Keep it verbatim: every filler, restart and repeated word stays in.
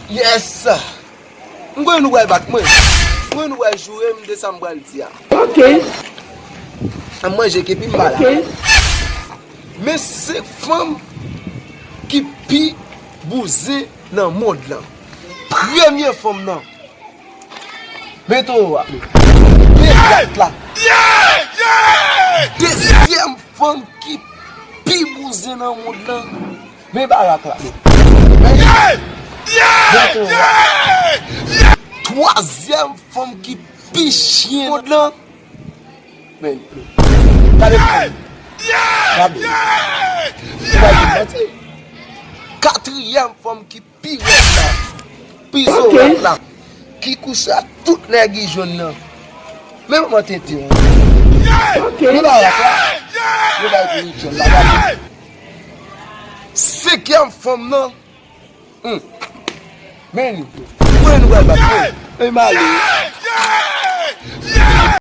Yes! M konnen nou pral bat mwen. M konnen nou pral joure m de sa m pral di a. Ok. An manje kepi m pa la. Ok. Men senk fanm ki pi bouzen nan mond lan. Premye fanm nan. Men towo a. Men kat la. Dezyèm fanm ki pi bouzen nan mond lan. Men barak la. Men, men towo a. Twazyèm fanm ki pi chen mond lan. Men, gade fanm. Gade. Ou pa di manti. Katriyèm fanm ki pi rèd la, pi zorèt la, ki kouche ak tout nèg ki jwenn nan. Men manman tenten an. Ok. Men barak la. Men bay pou Richard la. Gade. Senkyèm fanm nan. Hmm. Men li. Mwen nou pral bat mwen. Men m ale.